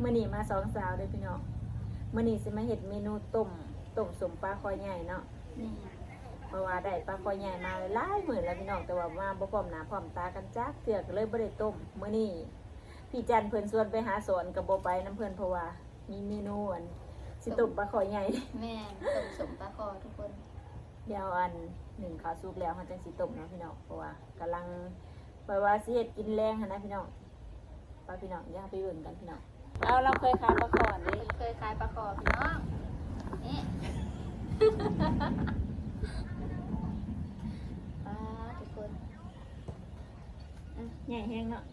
ມື້ນີ້ມາສອງສາວເດີພີ່ນ້ອງ. ມື້ນີ້ຊິມາເຮັດເມນູຕົ້ມ ຕົ້ມສົ້ມປາຄໍໃຫຍ່ເນາະ. ແມ່ນ. ເພາະວ່າໄດ້ປາຄໍໃຫຍ່ມາຫຼາຍມື້ແລ້ວພີ່ນ້ອງ, ແຕ່ວ່າມາບໍ່ພ້ອມໜ້າພ້ອມຕາກັນຈັກເທື່ອ ກໍເລີຍບໍ່ໄດ້ຕົ້ມ. ມື້ນີ້ພີ່ຈັນເພິ່ນຊວນໄປຫາສອນ ກໍບໍ່ໄປນຳເພິ່ນ ເພາະວ່າມີເມນູອັນຊິຕົ້ມປາຄໍໃຫຍ່. ແມ່ນ, ຕົ້ມສົ້ມປາຄໍທຸກຄົນ. ດຽວອັນໜຶ້ງເຂົ້າສຸກແລ້ວ ເຮົາຈັ່ງຊິຕົ້ມເນາະພີ່ນ້ອງ, ເພາະວ່າກຳລັງ ຂ້ອຍວ່າຊິເຮັດກິນແລງຫັ້ນນະພີ່ນ້ອງ. ໄປພີ່ນ້ອງ, ດຽວເຮົາໄປເບິ່ງກັນພີ່ນ້ອງ. ເອົາ, ລາວເຄີຍຂາຍປາຄໍເດ້. ເຄີຍຂາຍປາຄໍພີ່ນ້ອງ. ນີ້ ປາທຸກຄົນ. ອ່ະ ໃຫຍ່ແຮງເນາະ.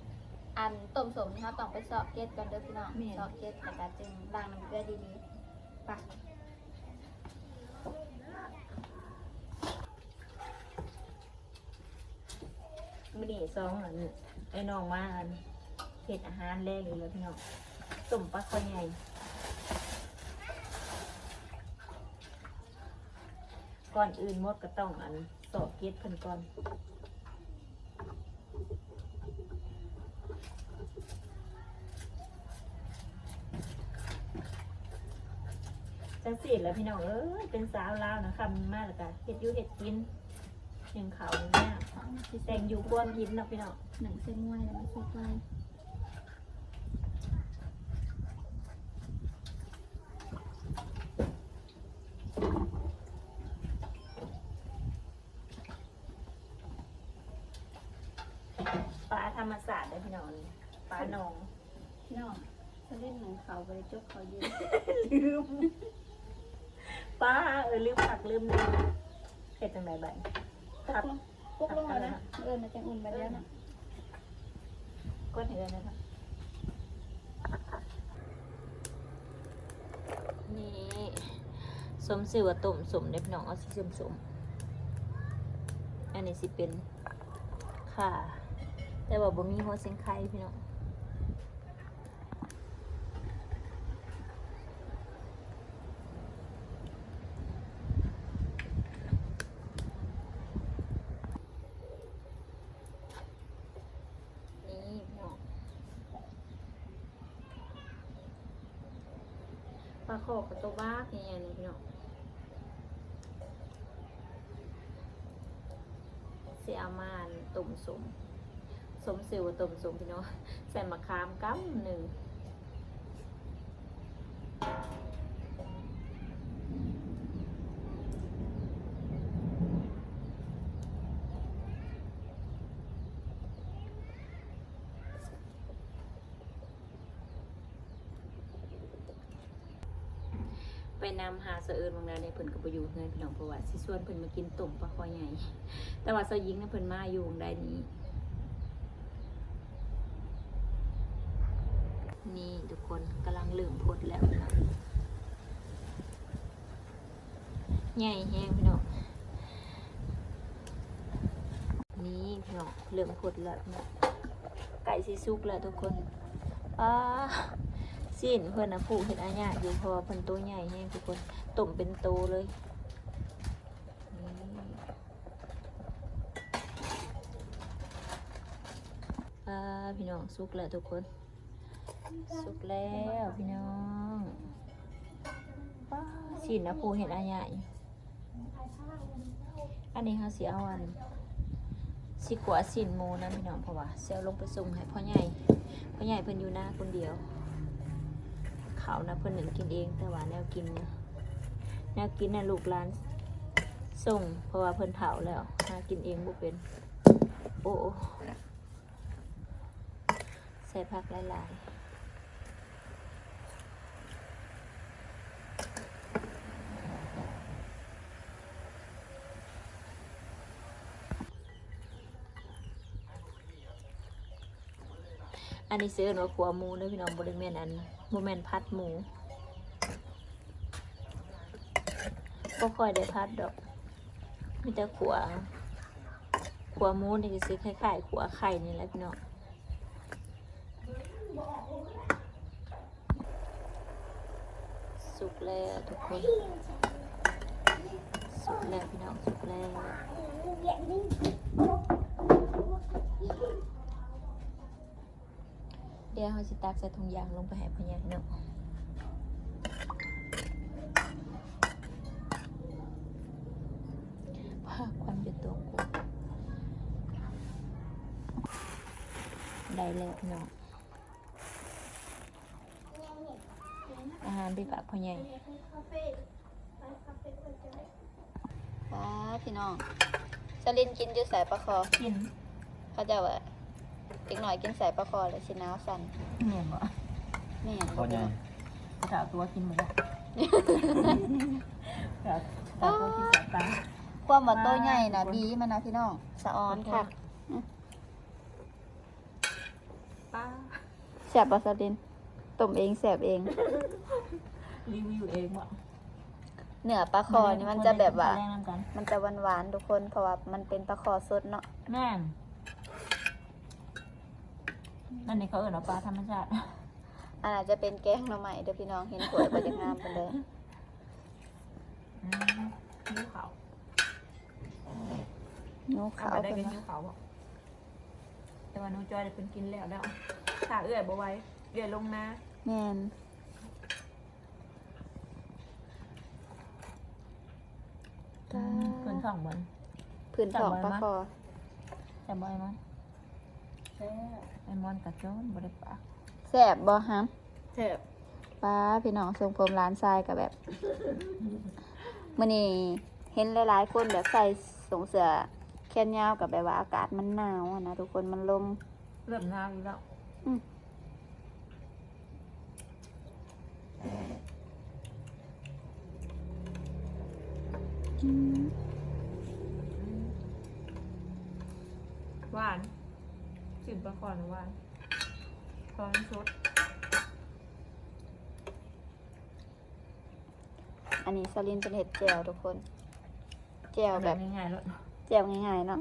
ອັນຕົ້ມສົ້ມນີ້ເຮົາຕ້ອງໄປຊອກເກັດກ່ອນເດີພີ່ນ້ອງ. ແມ່ນ. ຊອກເກັດ ແລ້ວກໍຈຶ່ງລ້າງນ້ຳເກືອດີໆ. ໄປ. ມື້ນີ້ສອງອັນ ໄອ້ນ້ອງມາອັນເຮັດອາຫານແລງອີກແລ້ວພີ່ນ້ອງ, ຕົ້ມປາຄໍໃຫຍ່. ກ່ອນອື່ນໝົດກໍຕ້ອງອັນຊອກເກັດເພິ່ນກ່ອນ. ຈັ່ງຊີ້ແຫຼະພີ່ນ້ອງເອີຍ, ເປັນສາວລາວນະ ຄ່ຳມາແລ້ວກະເຮັດຢູ່ເຮັດກິນ, ໜຶ້ງເຂົ້າໜຶ້ງນ້ຳ, ແຕ່ງຢູ່ຄົວກິນເນາະພີ່ນ້ອງ. ໜຶ້ງເສັ້ນງວຍແລ້ວມາໃສ່ໄກ່. ປາທຳມະຊາດເດີພີ່ນ້ອງ, ປາໜອງ. ພີ່ນ້ອງ, ສະລິນໜຶ້ງເຂົ້າບໍ່ໄດ້ຈົກເຂົ້າເຢັນ. ລືມ. ປາ ເອີ ລືມຜັກລືມແນວ. ເຮັດຈັ່ງໃດບາດນີ້? ພັກ ປົກລົງ ປຸກລົງແລ້ວນະ. ເອີ ມັນຈັ່ງອຸ່ນບາດດຽວນະ. ເອີ ກົດໃຫ້ເອື້ອຍແດ່ເນາະ. ນີ້ ສົມຊື່ວ່າຕົ້ມສົ້ມເດ້ພີ່ນ້ອງ, ເອົາສີສົ້ມໆ. ອັນນີ້ຊິເປັນຂ່າ ແຕ່ວ່າບໍ່ມີຫົວຊິງໄຄພີ່ນ້ອງ. ນີ້ພີ່ນ້ອງ, ປາຄໍກໍໂຕບັກໃຫຍ່ໆ ນີ້ພີ່ນ້ອງ. ຊິເອົາມາຕົ້ມສົ້ມ, ສົມຊື່ວ່າຕົ້ມສົ້ມພີ່ນ້ອງ, ໃສ່ມະຂາມກຳໜຶ່ງ. ໄປນຳຫາສາວເອີນຫວ່າງໃດນີ້ ເພິ່ນກໍບໍ່ຢູ່ເຮືອນພີ່ນ້ອງ, ເພາະວ່າຊິຊວນເພິ່ນມາກິນຕົ້ມປາຄໍໃຫຍ່, ແຕ່ວ່າສາວຍິງນະ ເພິ່ນມາຢູ່ຫວ່າງໃດນີ້. ນີ້ທຸກຄົນ, ກຳລັງເລີ່ມຟົດແລ້ວພີ່ນ້ອງ. ໃຫຍ່ແຮງພີ່ນ້ອງ. ນີ້ພີ່ນ້ອງ, ເລີ່ມຟົດແລ້ວເນາະ, ໃກ້ຊິສຸກແລ້ວທຸກຄົນ. ປາ ຊີ້ນເພິ່ນນະ ຜູ້ເຮັດອາຍາດຢູ່ ເພາະວ່າເພິ່ນໂຕໃຫຍ່ແຮງທຸກຄົນ, ຕົ້ມເປັນໂຕເລີຍ. ນີ້ ປາ ພີ່ນ້ອງ, ສຸກແລ້ວທຸກຄົນ. ສຸກແລ້ວພີ່ນ້ອງ. ປາ ຊີ້ນນະ ຜູ້ເຮັດອາຍາດຢູ່. ອັນນີ້ເຮົາຊິເອົາອັນ ຊິຂົ້ວຊີ້ນໝູນຳພີ່ນ້ອງ, ເພາະວ່າຊິເອົາລົງໄປສົ່ງໃຫ້ພໍ່ໃຫຍ່, ພໍ່ໃຫຍ່ເພິ່ນຢູ່ນາຄົນດຽວ. ເຂົ້ານະ ເພິ່ນໜຶ້ງກິນເອງ, ແຕ່ວ່າແນວກິນນະ ແນວກິນນະ ລູກຫຼານສົ່ງ, ເພາະວ່າເພິ່ນເຖົ້າແລ້ວ ຫາກິນເອງບໍ່ເປັນ. ໂອ້ ໃສ່ຜັກຫຼາຍໆ. ອັນນີ້ຊິເອີ້ນວ່າຂົ້ວໝູເດີພີ່ນ້ອງ, ບໍ່ໄດ້ແມ່ນອັນ ບໍ່ແມ່ນຜັດໝູ. ບໍ່ຄ່ອຍໄດ້ຜັດດອກ, ມີແຕ່ຂົ້ວ. ຂົ້ວໝູນີ້ກໍຊິຄ້າຍໆຂົ້ວໄຂ່ນີ້ແຫຼະພີ່ນ້ອງ. ສຸກແລ້ວທຸກຄົນ, ສຸກແລ້ວພີ່ນ້ອງ, ສຸກແລ້ວ. ແດ ດຽວເຮົາຊິຕັກໃສ່ຖົງຢາງລົງໄປໃຫ້ພໍ່ໃຫຍ່ເນາະ. ພາກຄວັນຢູ່ຕົວກູ. ໄດ້ແລ້ວພີ່ນ້ອງ ອາຫານໄປຝາກພໍ່ໃຫຍ່. ປາດ ພີ່ນ້ອງ ສະລິນກິນຢູ່ໃສປາຄໍ? ກິນ ເຂົາເຈົ້າວ່າເດັກນ້ອຍກິນໃສປາຄໍແລ້ວຊິໜາວສັ່ນ. ແມ່ນບໍ່? ແມ່ນບໍ່? ພໍ່ໃຫຍ່ ຜູ້ເຖົ້າຕົວກິນບໍ່ໄດ້ ຜູ້ເຖົ້າຕົວກິນແສບຕາ. ຄວາມວ່າໂຕໃຫຍ່ນະ ບີມັນນະພີ່ນ້ອງ ສະອອນຄັກ. ປາ ແຊບບໍ່ສາວດິນ? ຕົ້ມເອງແຊບເອງ ຣີວິວເອງບໍ່? ເນື້ອປາຄໍນີ້ມັນຈະແບບວ່າ ມັນຈະຫວານໆທຸກຄົນ ເພາະວ່າມັນເປັນປາຄໍສົດເນາະ. ແມ່ນ ອັນນີ້ເຂົາເອີ້ນວ່າປາທຳມະຊາດ. ອັນນັ້ນຈະເປັນແກງໜໍ່ໄມ້ເດີພີ່ນ້ອງ ເຫັນຖ້ວຍບໍ່ຢາກງາມປານໃດ. ອືມ ຫິວເຂົ້າ ຫິວເຂົ້າ ເພິ່ນວ່າ ຫິວເຂົ້າບໍ່? ແຕ່ວ່າໜູຈອຍເພິ່ນກິນແລ້ວແລ້ວ ຖ້າເອື້ອຍບໍ່ໄຫວ ເອື້ອຍລົງນາ. ແມ່ນ ອືມ ພື້ນທ້ອງບໍ່? ພື້ນທ້ອງປາຄໍ. ແຊບບໍ່ອ້າຍມອນ? ແຊບ ອ້າຍມອນກະຈົນບໍ່ໄດ້ປາກ. ແຊບບໍ່ຫຳ? ແຊບ. ປາ ພີ່ນ້ອງ ຊົງຜົມຫຼານຊາຍກະແບບ ມື້ນີ້ເຫັນຫຼາຍໆຄົນແບບໃສ່ສົ່ງເສື້ອແຂນຍາວ ກະແບບວ່າອາກາດມັນໜາວຫັ້ນນະທຸກຄົນ ມັນລົມ ເລີ່ມໜາວອີກແລ້ວ. ອືມ ອືມ ຫວານ ຊີ້ນປາຄໍນະຫວານ ເພາະມັນສົດ. ອັນນີ້ສາວລິນເພິ່ນເຮັດແຈ່ວທຸກຄົນ ແຈ່ວແບບ ແບບງ່າຍໆໂລດ ແຈ່ວງ່າຍໆເນາະ.